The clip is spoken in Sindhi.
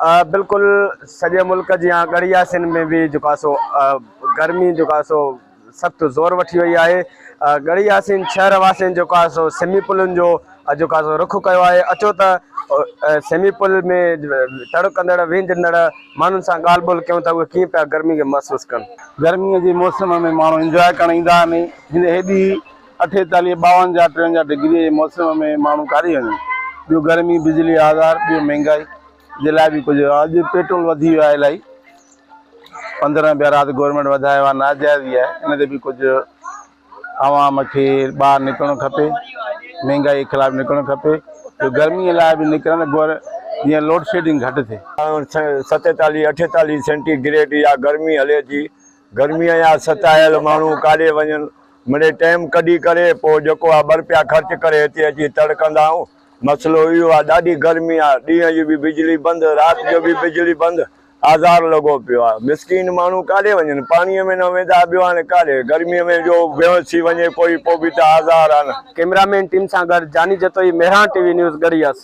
بلڪل سڄي ملڪ جيان ڳڙهي ياسين ۾ به جيڪو آهي سو گرمي جيڪو آهي سو سخت زور وٺي وئي آهي. ڳڙهي ياسين شهر واسين جيڪو آهي سو سمي پلن جو جيڪو آهي سو رخ ڪيو آهي. اچو ته سمي پل ۾ تڙ ڪندڙ وهنجندڙ ماڻهن سان ڳالهه ٻولهه ڪيون ته اهي ڪيئن پيا گرمي کي محسوس ڪن. گرمي جي موسم ۾ ماڻهو انجواء ڪرڻ ايندا آهن. هن هيڏي اٺيتاليهه، ٻاونجاهه، ٽيونجاهه ڊگريء جي موسم ۾ ماڻهو ڪاڏي وڃن؟ ٻيو گرمي، بجلي آزار، ٻيو مهنگائي جي لاء به ڪجهه اڄ پيٽرول وڌي ويو آهي الائي 15 رپيا رات گورنمينٽ وڌايو آهي ناجائز ئي آهي ان تي به ڪجهه عوام کي ٻاهر نڪرڻ کپي مهنگائي جي خلاف نڪرڻ کپي ٻيو گرمي لاء به نڪرن گور جيئن لوڊ شيڊنگ گهٽ ٿئي. 47 48 سينٽي گريڊ اها گرمي هلي ٿي گرميء جا ستايل ماڻهو ڪاڏي وڃن؟ مڙئي ٽيم ڪڍي ڪري پوء جيڪو آ ٻه رپيا خرچ ڪري هتي اچي تڙ ڪندا آهيون. مسئلو اهو آ ڏاڍي گرمي آ، ڏينهن جي به بجلي بند، رات جو به بجلي بند، آزار لڳو پيو آ. مسڪين ماڻهو ڪاڏي وڃن؟ پاڻيء ۾ نه ويندا ٻيو هاڻي ڪاڏي؟ گرميء ۾ جو بيهوش ٿي وڃي ڪوئي پوء به ته آزار آ نه. ڪئميرا مين ٽيم سان گڏ Jani Jatoi, Mehran T V news, Garhi Yasin.